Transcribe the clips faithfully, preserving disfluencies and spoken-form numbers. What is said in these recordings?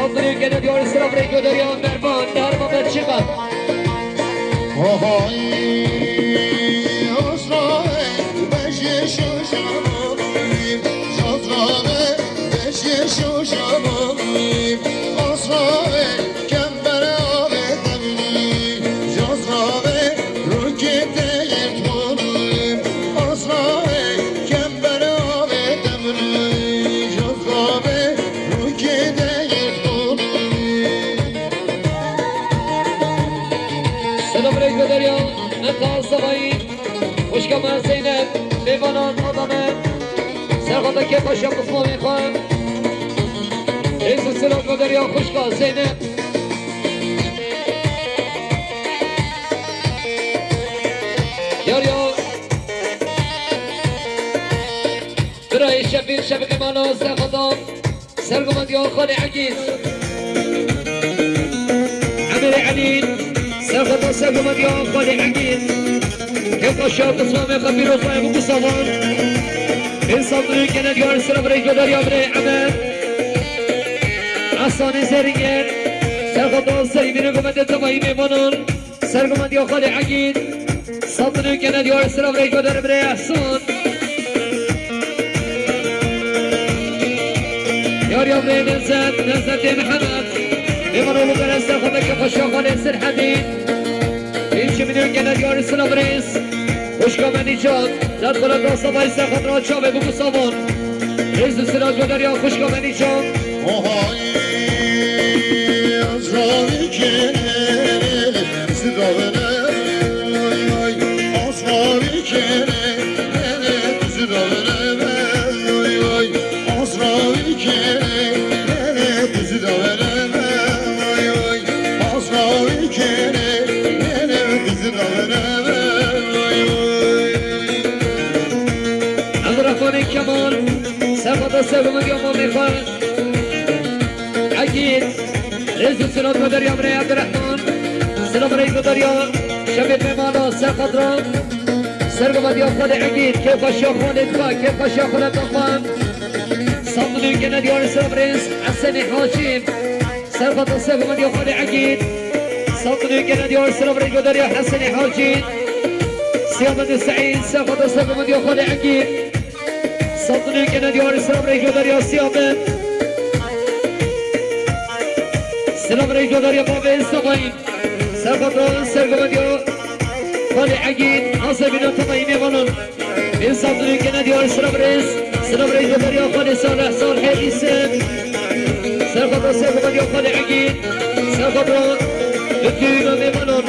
Gene diyarê sira birê Godariya Mervan, Nerma Belçika. Ohay, Azrail, beşê şoşanım, Azrail, beşê şoşanım, Azrail, kembere avê demlî, Azrail, rûkê deyê tonum, Azrail, kembere avê demlî, Azrail, rûkê deyê tonum. Selam rêk ve derya, me Taha Savayî, xwişka me Zeynep, mêvanan Adane, serxwata kêfa şa Osmanê xwe. Rêz û silat ve derya xwişka Zeynep. Yar ya. Birayê Şefîq, Şefîqê Mala, serxwata. Sergovendiya Xalê Egîd. Emirê Elî, serxwata sergovendiya Xalê Egîd. Kêfa şa Qismamê xwe pîroz be, bû savan. Bin Sandrî gene diyar sira birê Godariya birê Emer. Esanê Zerîngê, serxwata serî bîne govendê temayî mêvanan. Sergovendiya Xalê Egîd, Sandinû gene diyar sira birê Godarê birê Ehsan. Yar ya birê Nezet, Nezetê Mihemed. Mêvanoğlu bere serxwata kêfa şa Xalê Serhedî. Bin çiminû gene diyar sira birêz. Xwişka me Nîcan, dad bala da savayî serxwata çavê bû savan. Rêz û silat Godariya xwişka me Nîcan. Ohay, Azrail kêne, zidavene, vay vay. Azrail kêne, nene, zidavene, vay vay. Azrail kêne, nene, zidavene, vay vay. Azrail kêne, nene, zidavene, vay vay. Abdurrahmanê Kemal, serxwata sergovendiya mamê xwe. Egîd, rêz û silat Godariya birê Abdurrahman. Silat birê Godariya, şevê pêmala serxwata. Sergovendiya Xalê Egîd, kêfa şa Xalê Dika, kêfa şa Xalê Dixwan. Sandinû gene diyarê silat birêz, Esenê Hacî. Serxwata sergovendiya Xalê Egîd. Sandinû gene diyar sira birê Godariya Hesenê Hacî. Siyamendê Seîd, serxwata sergovendiya Xalê Egîd. Sandinû gene diyar sira birê Godariya Siyamend. Sira birê Godariya Bavê Semayî. Serxwata sergovendiya Xalê Egîd. Azebîna temayî mêvanan. Bin Sandinû gene diyar sira birêz. Sira birêz Godariya Xalê Salih, Salihê Îsem. Serxwata sergovendiya Xalê Egîd. Serxwata bitûna mêvanan.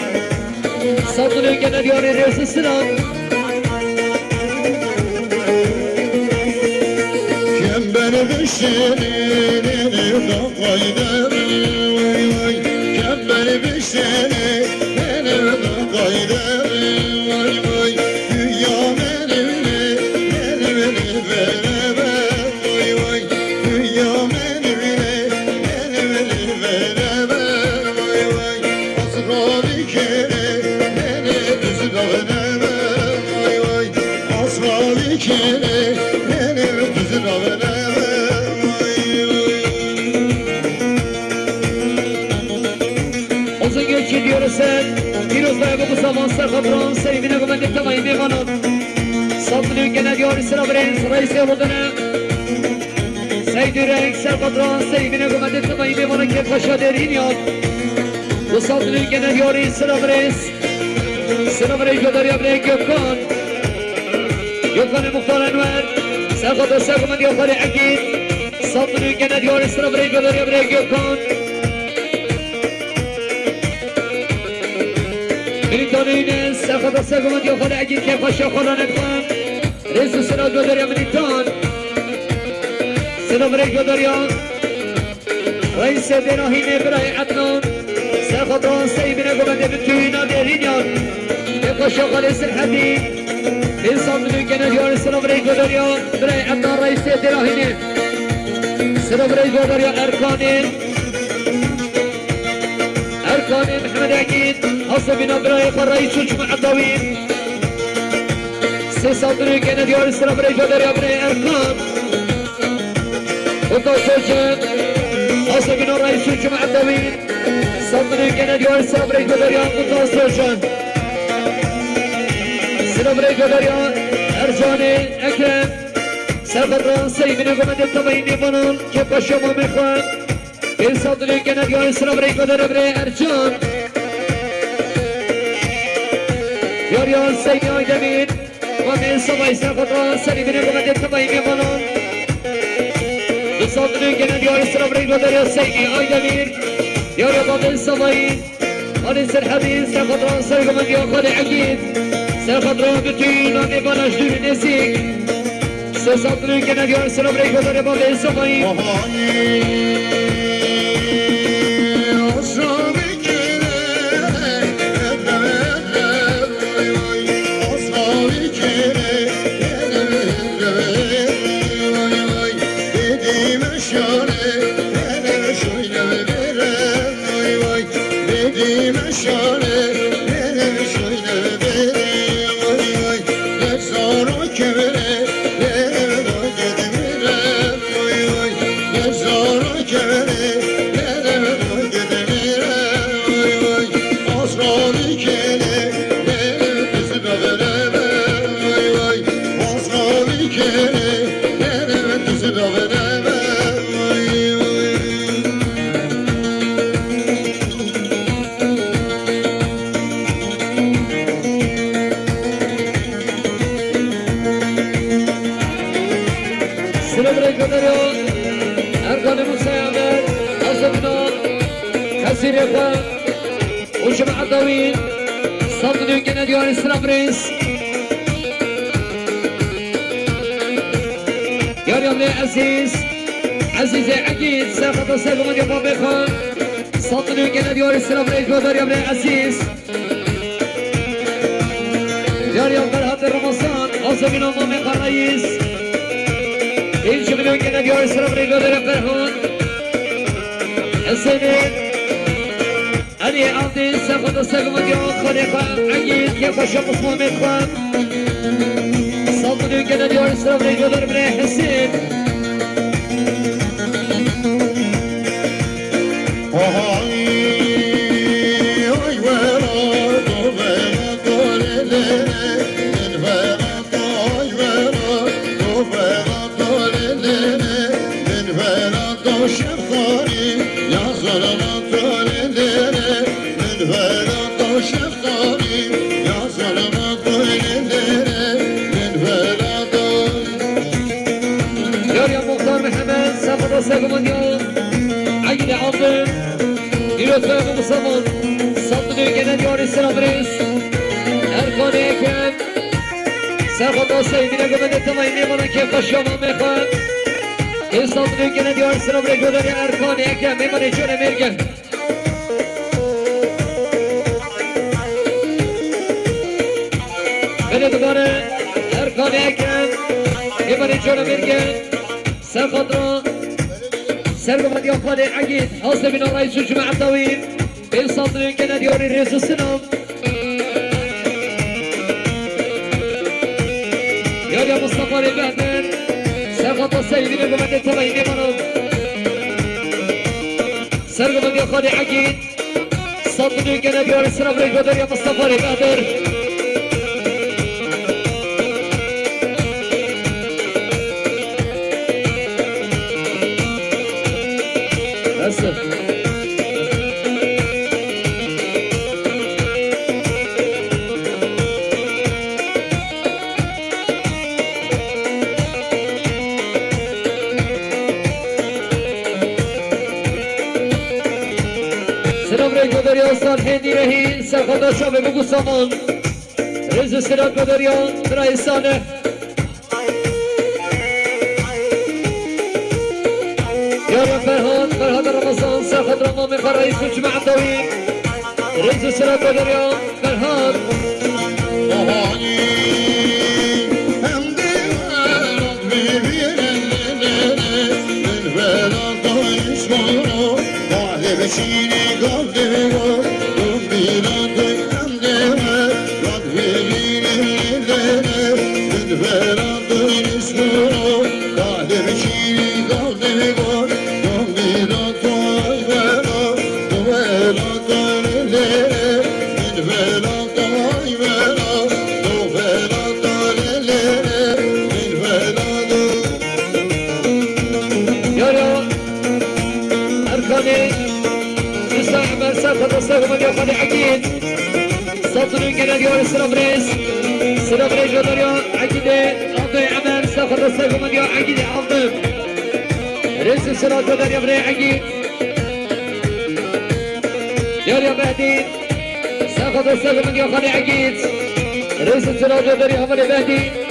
Sandinû gene diyarê rêz û silat. Kember bişêne, nene da qayde, vay vay. Kember bişêne, nene da qayde, vay vay. Dünya menevle, menevle beraber, vay vay. Dünya menevle, menevle beraber, vay vay. Azra bir kere, nene düz davranma, vay vay. Azra bir kere, nene düz davranma, vay vay. Uzun göç ediyoruz sen. Pîroz be bû savan serxwata, serî bîne govendê temayî mêvanan. Sandinû gene diyarê sira birêz, reîsê Rûdine. Seydî Reng serxwata, serî bîne govendê temayî mêvanan kêfa şa Dêrînyan. Bû Sandinû gene diyarê sira birêz. Sira birêz Godariya birê Gökhan. Gökhanê Muxtar Enwer. Serxwata sergovendiya Xalê Egîd. Sandinû gene diyarê sira birêz Godariya birê Gökhan. Milîtanê Yûnis, serxwata sergovendiya Xalê Egîd, kêfa şa Xalê Nedxan. Rêz û silat Godariya Milîtan. Silat birêz Godariya. Reîsê Dêrahînê birayê Ednan. Serxwata serî bîne govendê bitûna Dêrînyan. Kêfa şa Xalê Serhedî. Bin Sandinû gene diyarê silat birêz Godariya. Birayê Ednan reîsê Dêrahînê. Silat birêz Godariya Erkanê. Erkanê Mihemed Egîd, Hasebîna birayê xwe Reîs Çûçmû Etawî. Sê Sandinû gene diyarê sira birêz Godariya birê Erkan. Oka Koçe, Hasebîna Reîs Dawî, Sandinê gene diyar, selav rêk ve derya Mutaz Socan. Selav rêk ve derya Ercanê Ekrem. Serxatra Seymînê gomendê tevayî mêvanan ke paşa mamê xwe. Ê Sandinê gene diyar, selav rêk ve derya birê Ercan. Diyar ya Seymî Aydemîr. Mamê Savayî serxatra serî binê gomendê tevayî mêvanan. Di Sandinê gene diyar, selav rêk ve derya Seymî Aydemîr. Diyar ya bavê Savayî. Alê Serhebî serxatra sergomendiya Xalê Egîd. Serxatra bütün mêvana ji dûr û nêzîk. Sê Sandinê gene diyar, selav rêk ve derya bavê Savayî. Selav rêk ve derya Erkanê Musayê Amer, Azemîna, Hezîrê xwe û cemaeta wî. Sandinê gene diyarê selav rêz. Diyarê Emrê Ezîz, Ezîzê Egîd, serxata sergomendiya bavê xwe. Sandinê gene diyarê selav rêz ve derya Emrê Ezîz. Diyarê Ferhatê Ramazan, Azemîna mamê xwe Reîs. Ê cimînê gene diyarê selav rêz ve derya Ferhat. Hesênê. Elî Evdî, serxota sergomendiya Xalê xwe Egîd, kê xweşa Osmanê xwe. Sandinê gene diyarê selav rêk ve derya birê Hesên. Yar ya Muxtar Mihemed, serxota sergomendiya Egîdê Avi. Dîrokê Ebu Musaman, Sandinê gene diyarê selav rêz. Erkanê Ekrem, serxota Seymînê gomendê tevayî mêvanan kê xweşa mamê xwe. Ê Sandinê gene diyarê selav rêz ve derya Erkanê Ekrem, mêvanê canê mêrgê. Belê dubare Erkanê Ekrem, mêvanê canê mêrgê. Serxatra sergomendiya Xalê Egîd, Azemîna Reîs û cemaeta wî. Ê Sandinê gene diyarê rêz û selav. Yar ya Mustafa Rêbehtir, serxata Seymînê gomendê tevayî mêvanan. Sergomendiya Xalê Egîd, Sandinê gene diyarê selav rêk ve derya Mustafa Rêbehtir. Bes e. Selav rêk ve derya Salihê Nîrehî, serxota Şamê Bûk û Saman. Rêz û selav ve derya birayê Salih. Yara Ferhat, Ferhat Ramazan, serxatra mamê xwe Reîs û cemaeta wî. Rêz û selav ve derya Ferhat. Musa Emer, Serhat Aslan, Gumadiya Xalê Ekîd. Satın Ülgen ediyor, sıra Brez. Sıra Brez, Rodario, Ekide, Abdü Emer, Serhat Aslan, Gumadiya Ekide, aldı. Resul sıra Rodario, Brez, Ekid. Yar ya Mehdi. Serhat Aslan, Gumadiya Xalê Ekid. Resul sıra Rodario, Hamalê Mehdi.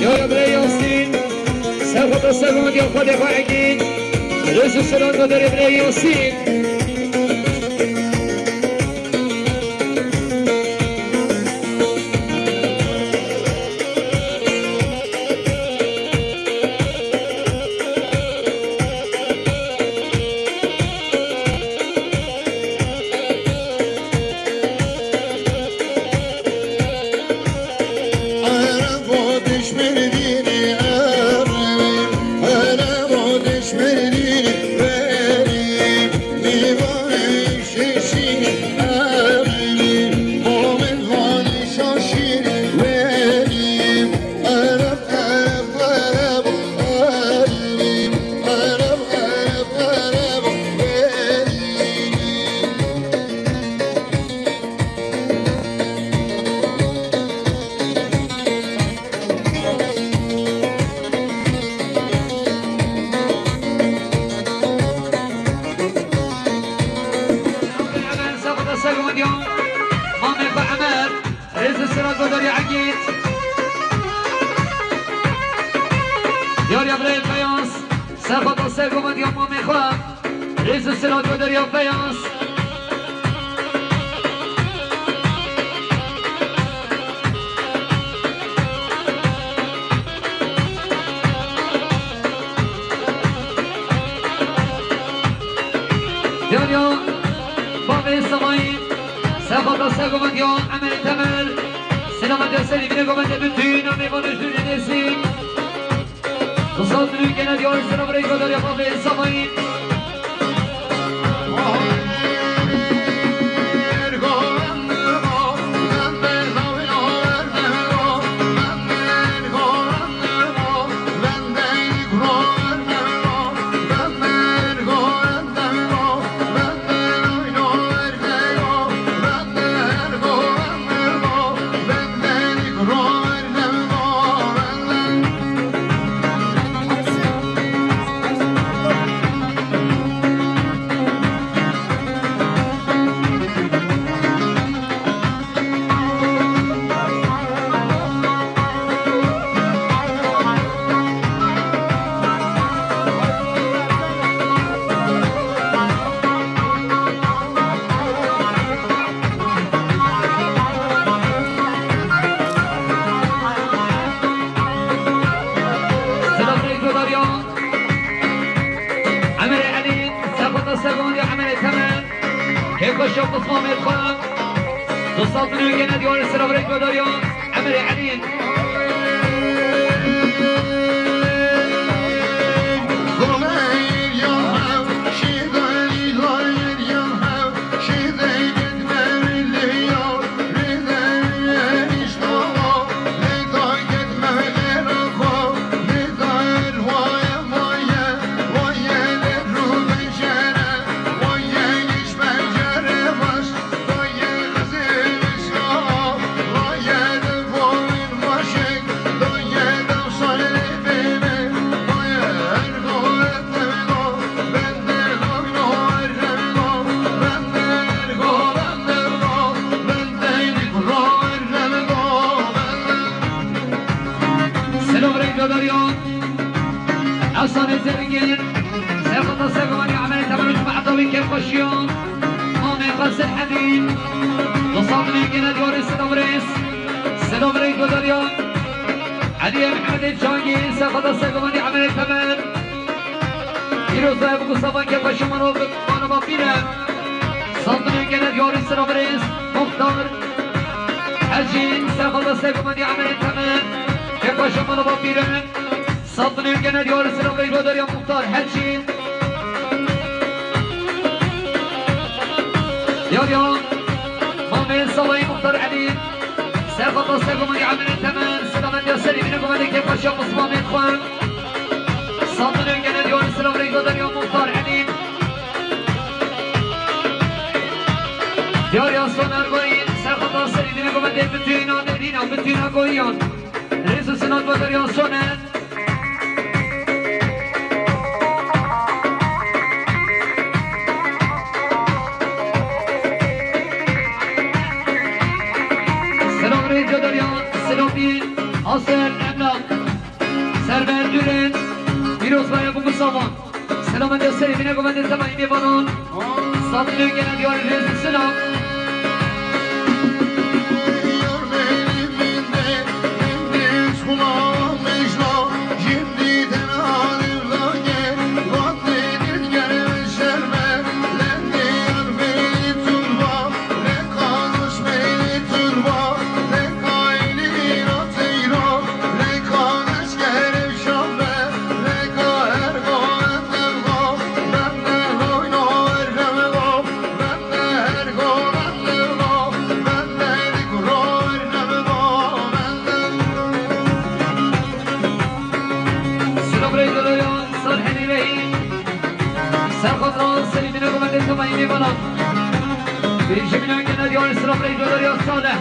Ya Emre Yasin, Serhat Aslan, ya Xwedê xwe Egîn, rêz û selam godarê Emre Yasin. Mamê xwe Emer, rêz û sera godarî Egîd. Diyarî birayê Beyaz, serxweda ser godarî mamê xwe. Rêz û sera godarî Beyaz. Diyarî bavê Semayî, serxweda ser godarî Emerê Temel. Selamet ya serî vînê godarî bütün, amê van û jûrê nesî. Kısa Türkiye'ne diyor, sıra buraya kadar yapalım. Samayın. Selamünaleyküm Darya. Emre Ali, Sefata Segon ya Emre Temel. Kevka Şok Osman Melkan. Dostlar, bunu gene diyor, selamünaleyküm Darya. Emre Ali. Derya, Efsane Zengin, Serxata Sergomanî, Emelê Temelû, Cuma Etawî, Kêfxweşiyan, Mamê Xwe Serhedî, Dostan Milî gene diyarê Selavrêz, Selavrêz Goderya, Eliyê Mihemedê Cangî, Serxata Sergomanî, Emelê Temel, Pîroz Dayê Bû Savan, Kêfxweşiyan, Mano Bapîre, Sandinê gene diyarê Selavrêz, Muxtar, Hecî, Serxata Sergomanî, Emelê Temel, Kêfxweşiyan, Mano Bapîre. Sandinê gene diyarê Selavrêz Goderya Muxtar Hecî. Diyarya Mamê Salayî Muxtar Elî. Serxata Sergomanî, Emelê Temel. Selamet ya serî bîne gomendê Kêfxweşiya Mislamê xwe. Sandinê gene diyarê Selavrêz Goderya Muxtar Elî. Diyarya Soner Goyîn. Serxata serî bîne gomendê Bitûna Nêrîna, Bitûna Goyiyan. Rêz û silat Goderya Soner. Selam Rêca Derya, Selopî, Asel, Emlak, Serber Dürün, Pîroz Baya Bû Savan. Selam Ende Serî, bîne gomendê Semayî Mêvanan. Sandinê gene diyarê rêz û silat. Silav rey dolarya sar henî rey. Serxotra serî bîne gomendê Temayî Mêvanan. Bêjimîna gene diyarê Silav rey dolarya sale.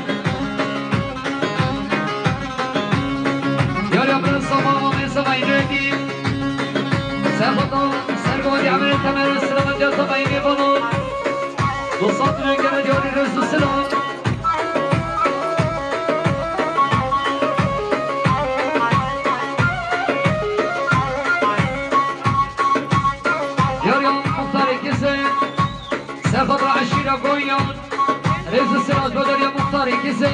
Diyarya min Sava, Mamê Sava Îdretî. Serxotra Sergomanî, Emelê Temel, Silav Ende Temayî Mêvanan. Dostan gene diyarê rêz û silat. Diyarya Muxtarê Kizê, Serxotra Eşîra Goyan, rêz û silat Goderya Muxtarê Kizê.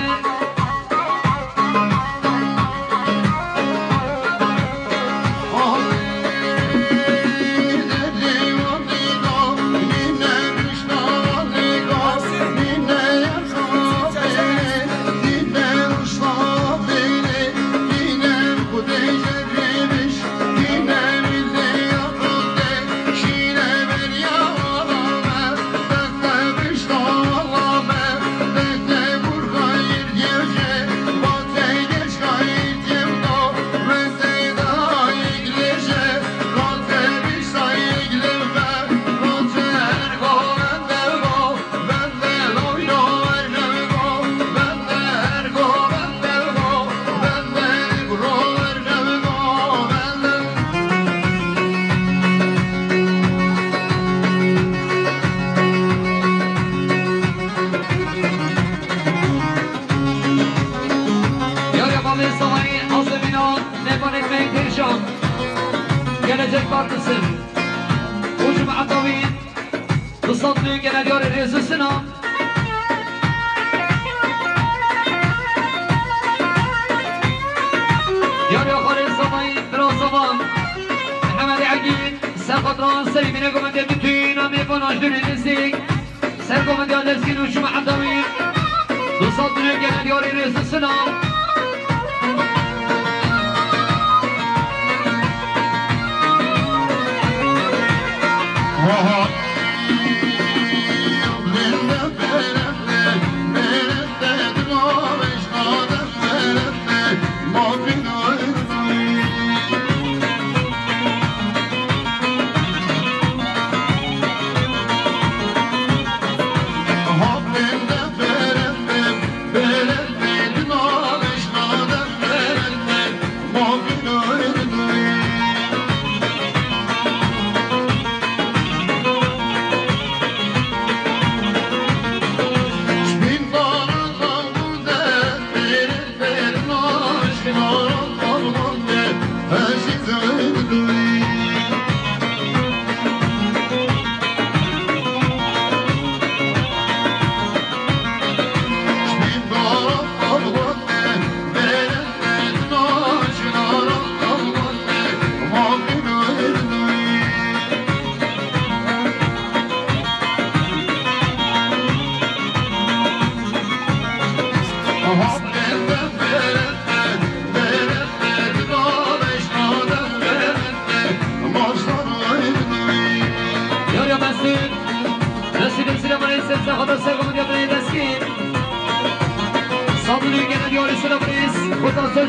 Yar ya Mamê Savayî, Azemîna, Nêvanê me Têrşan. Gelecek Partisi. Hûcum Etawî. Bi sed lê gele diyarê rêz û sinan. Diyarê xalê Savayî, bira Savan. Mehemedê Egîn, Serxotra serî bîne gomendê bitûna mêvana ji dûrê nêzîk. Sergomendiya Lezgîn û Cuma Etawî. Du sed lê gele diyarê rêz û sinan.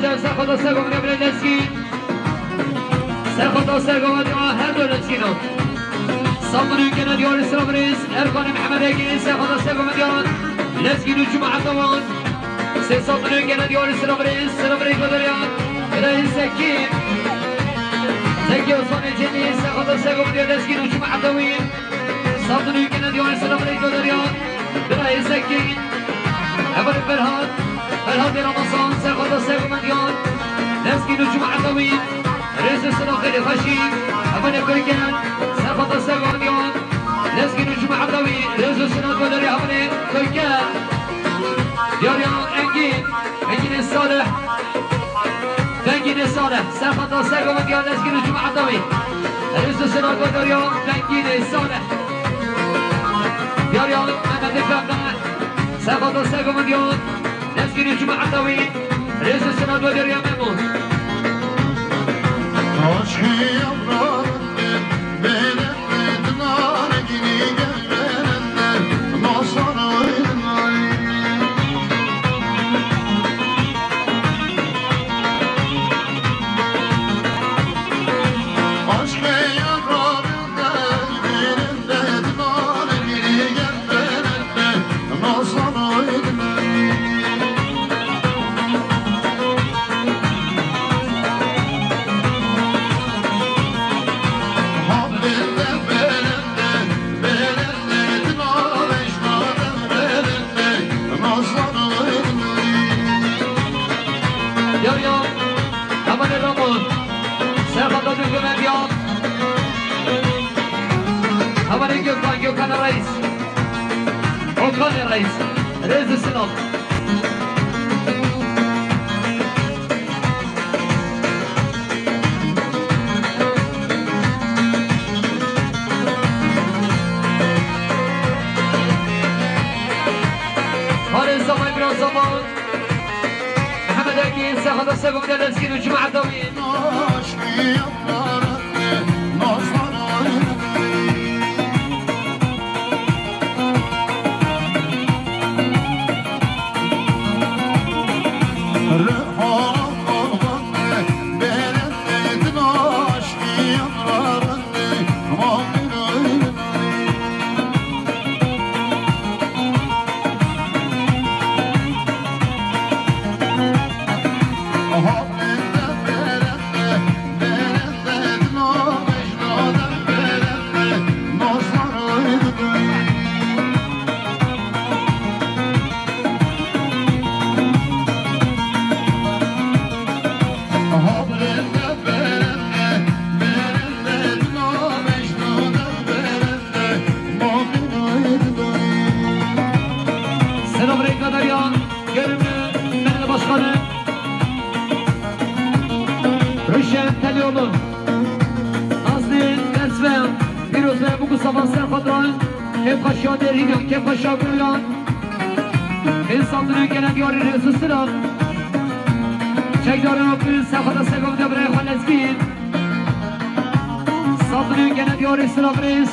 Serxweda Sego Mendî ya birê Lezgî. Serxweda Sego Mendî ya her du Lezgînan. Safin û Kenediyarî Sirabirêz, Erkanê Mihemedekî, Serxweda Sego Mendî ya Lezgîn û Cuma Etawan. Sê Safin û Kenediyarî Sirabirêz, Sirabirêz Goderiyan. Birayê Zekî. Zekî Osmanê Cemî, Serxweda Sego Mendî ya Lezgîn û Cuma Etawî. Safin û Kenediyarî Sirabirêz Goderiyan. Birayê Zekî. Hevalê Ferhat. Ferhatê Ramazan, Serxweda Sego Mendiyan, Lezgîn û Cuma Etawî, rêz û sila xêrê xweşî, hevalê Koyken, Serxweda Sego Mendiyan, Lezgîn û Cuma Etawî, rêz û sila Golerê hevalê Koyken. Diyariya Engîn, Engînê Salih, Engînê Salih, Serxweda Sego Mendiyan, Lezgîn û Cuma Etawî, rêz û sila Golerê Engînê Salih. Diyariya Mehmetê Fehme, Serxweda Sego Mendiyan, Lezgîn û Cuma Etawî, rêz û sila Golerê Memo. Aşkı yaprağında belinde, nar gibi gel belinde, nazlanayım. Aşkı yaprağında belinde, nar gibi gel belinde, nazlanayım. Ya, ya, hemen Ramo. Serhat Adıgömen ya. Hemen Gökhan, Gökhan Reis. Okan Reis. Rêz û silav. Halê Samay Bira Saman. Mehemedekî, Serxweda Sego Mendiyan, Lezgîn û Cuma Etawî. Selam Renkadar ya, görümlü belediye başkanı Ruşen Telioğlu, Nazlı Ders ve Firuze Mugu Saban Serfatran, Kefkaşa Derhînan, Kefkaşa Guryan, Ê Safin û Kenediyarî rêz û silav. Çekdarên Akil, Serxweda Sego Mendiyan, birayê xwe Lezgîn. Safin û Kenediyarî silav rêz.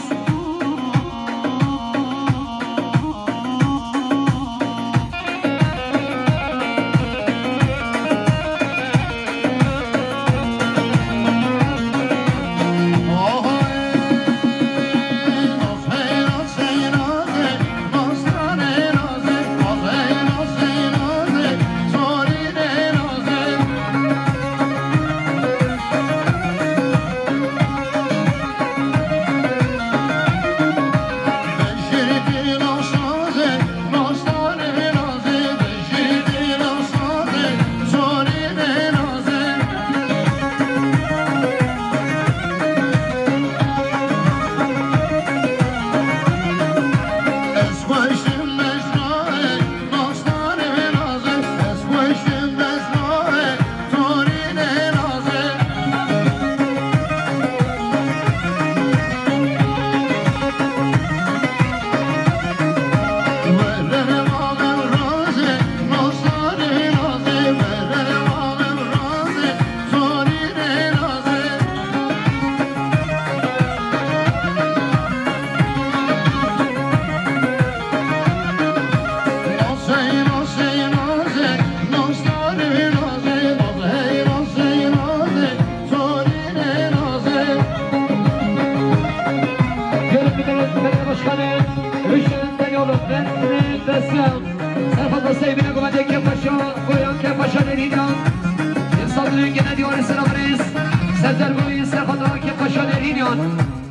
Zergoyî, Serxwedran, Kêfxweşa Dêrhînyan.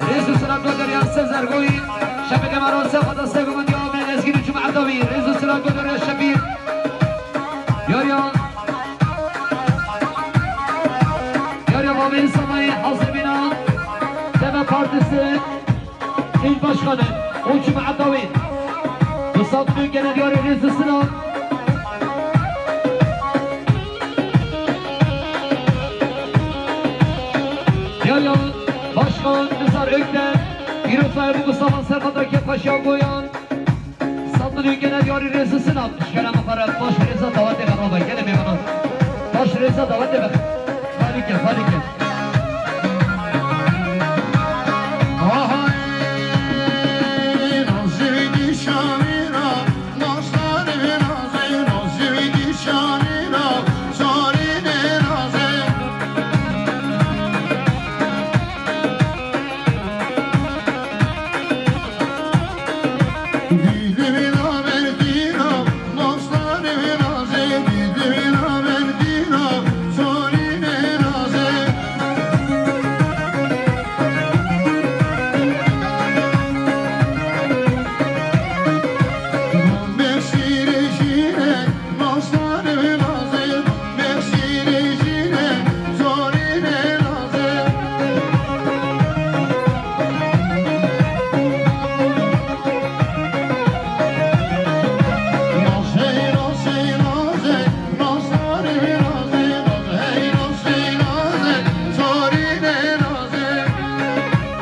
Rêz û silav Goderya Ser Zergoyî. Şefê Demaran, Serxwedran, Sergomendiya Mehên Lezgîn û Cuma Edawî. Rêz û silav Goderya Şefî. Yariya. Yariya Vavê Samayê Hazemîna. Deve Partisi. Îl Başkanı, Oçum Edawî. Misafirên gene diyarê rêz û silav. Yariya Başkan Nizar Ökten, Pîrozbahê Mustafa Serxwedran Kêfxweşiya Goyan. Misafirên gene diyarê rêz û silav. Şikere me xwe re baş rêza dawetê ve rabe. Gele mêvanan. Baş rêza dawetê ve. Xalîke, xalîke.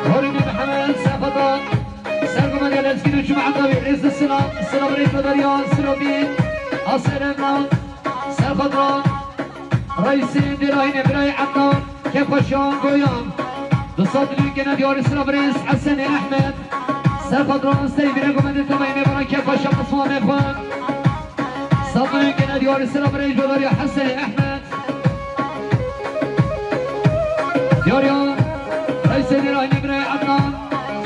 Horî Mihemed Sefetan. Sergumen ya Lezgîn û Cuma Edawî, rêz û silav, silav rêz û derya, silav bî, Hasan Emran, Serxwedran, Reîsê Dêrahînê Birayê Ednan, Kêfxweşan Goyan. Du sed milyon gene diyarî silav rêz Hesenê Ehmed, Serxwedran, Seyvîne Gomendê Temayê Mêvaran, Kêfxweşan Osmanê xwe. Sed milyon gene diyarî silav rêz û derya Hesenê Ehmed. Diyariya Reîsê Dêrahînê Birayê Ednan,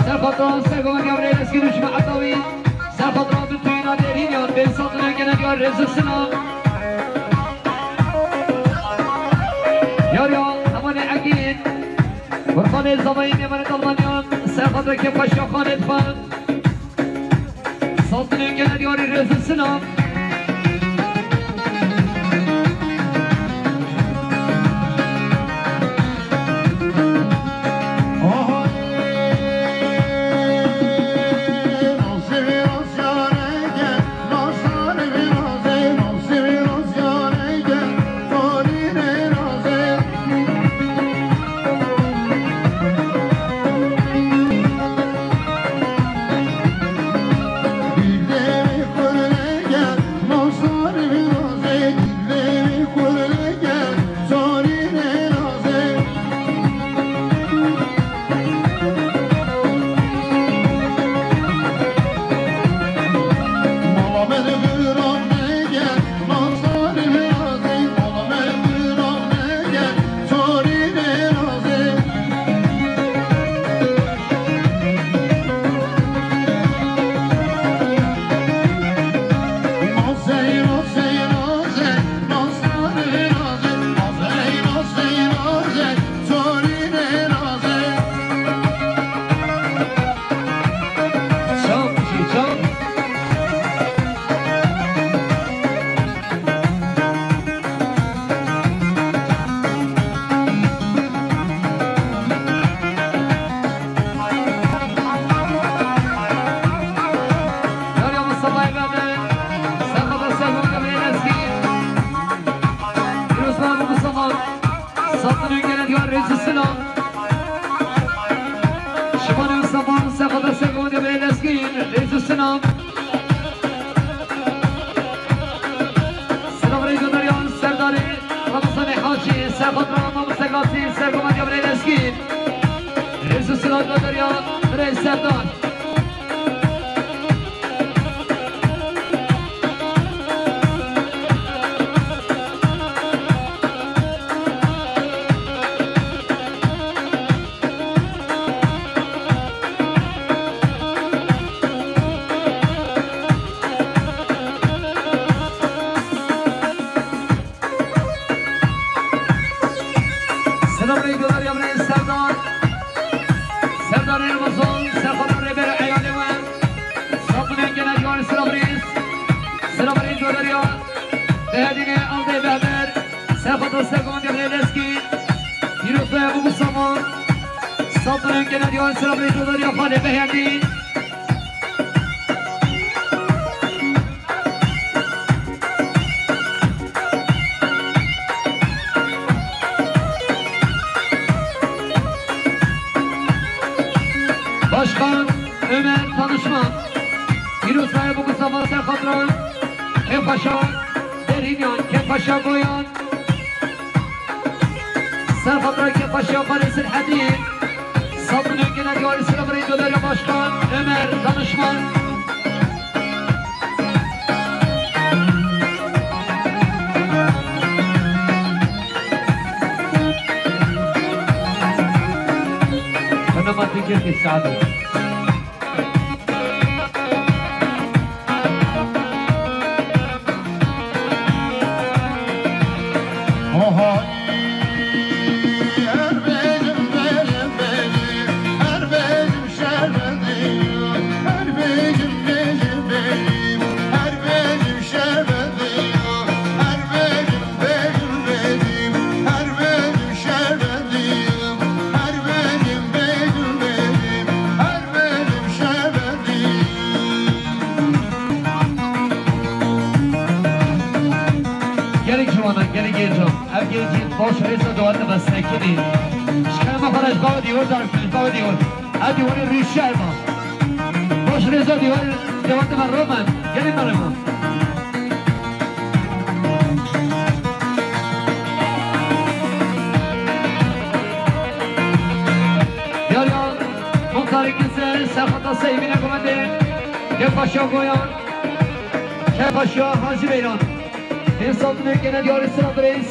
Serxwedran, Sergumen ya Birayê Lezgîn û Cuma Edawî, Serxwedran bi tuyîna Dêrhînyan, pênc sed milyon gene diyarî rêz û silav. Yariya Hemanê Egîn, Furqanê Zavayî, Mêvanê Dalmanya, Serxwedran Kêfxweşiya Xanê Difan. Sed milyon gene diyarî rêz û silav. Şivanê Mustafa, Serxwedran Serxwedran Serxwedran Lezgîn, rêz û silav. Silav rêz û derya Serdarê Ramazanê Hacî, Serxwedran Mamoste Gasî, Sergumen ya Birayê Lezgîn. Rêz û silav derya Birayê Serdar. Selamun aleyküm, ya Serdar. Serdar Elmazan, Serdar Reber, eyalê we. Sapine gene diyar, selam reis. Selam aleyküm, ya. Behedine, Aldey Behber. Serfata Serkan Devreleskî. Pîroz be Ebu Mustafa. Sapine gene diyar, selam aleyküm, ya Xalê Behendi. Başkan Ömer Danışman, Pîroz be Ebu Mustafa Serfatran, Kepaşa Derinyan, Kepaşa Goyan, Serfatra Kepaşa Paris Sirhedî, Sapine gene diyar, selam aleyküm, Başkan Ömer Danışman. Xanima Dingirkî Sado. Gelek ciwanan, gelek gencan. Ev gelek baş rêza dewate ve sekinî. Şikayet me xwe ji bava dîwar dar, ji bava dîwar. Ev dîwarê rûyê şehir ma. Baş rêza dîwar dewate ve romen. Gelek merhaba. Yar yar, muxtarê Kinsel, Serfata Seyvîne Gomendê, Kepaşa Goyan, Kepaşa Hacı Beyran. Hesabını gene diyarı sıra reis.